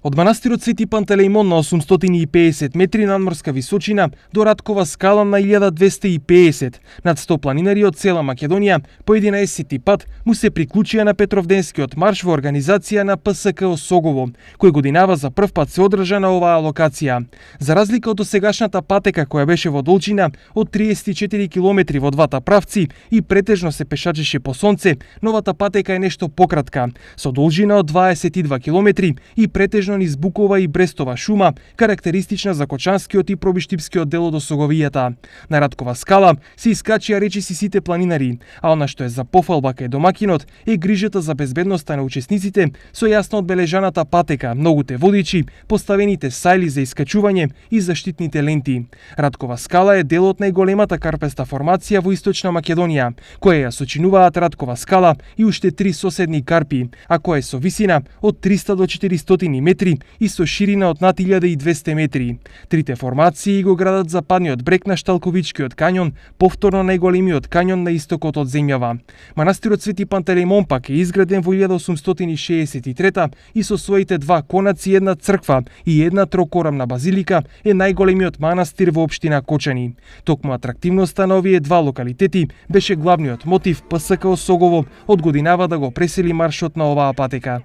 Од манастирот Свети Пантелеимон на 850 метри надморска височина до Раткова скала на 1250, над 100 планинари од цела Македонија по 11 пат му се приклучија на Петровденскиот марш во организација на ПСК Осогово, кој годинава за прв пат се одржа на оваа локација. За разлика од досегашната патека која беше во должина од 34 километри во двата правци и претежно се пешачеше по сонце, новата патека е нешто пократка, со должина од 22 километри и претежно низ Букова и Брестова шума, карактеристична за Кочанскиот и Пробиштипскиот дел од Осоговијата. На Раткова скала се искачија речиси сите планинари, а она што е за пофалба кај домакинот е грижата за безбедноста на учесниците со јасно одбележаната патека, многуте водичи, поставените сајли за искачување и заштитните ленти. Раткова скала е дел од најголемата карпеста формација во Источна Македонија, која ја сочинуваат Раткова скала и уште 3 соседни карпи, а која е со висина од 300 до 400 метри и со ширина од над 1200 метри. Трите формации го градат западниот брег на Шталковичкиот кањон, повторно најголемиот кањон на истокот од земјава. Манастирот Свети Пантелеимон пак е изграден во 1863 и со своите 2 конаци, една црква и една трокорамна базилика е најголемиот манастир во општина Кочани. Токму атрактивноста на овие 2 локалитети беше главниот мотив ПСК Осогово од годинава да го пресели маршот на оваа патека.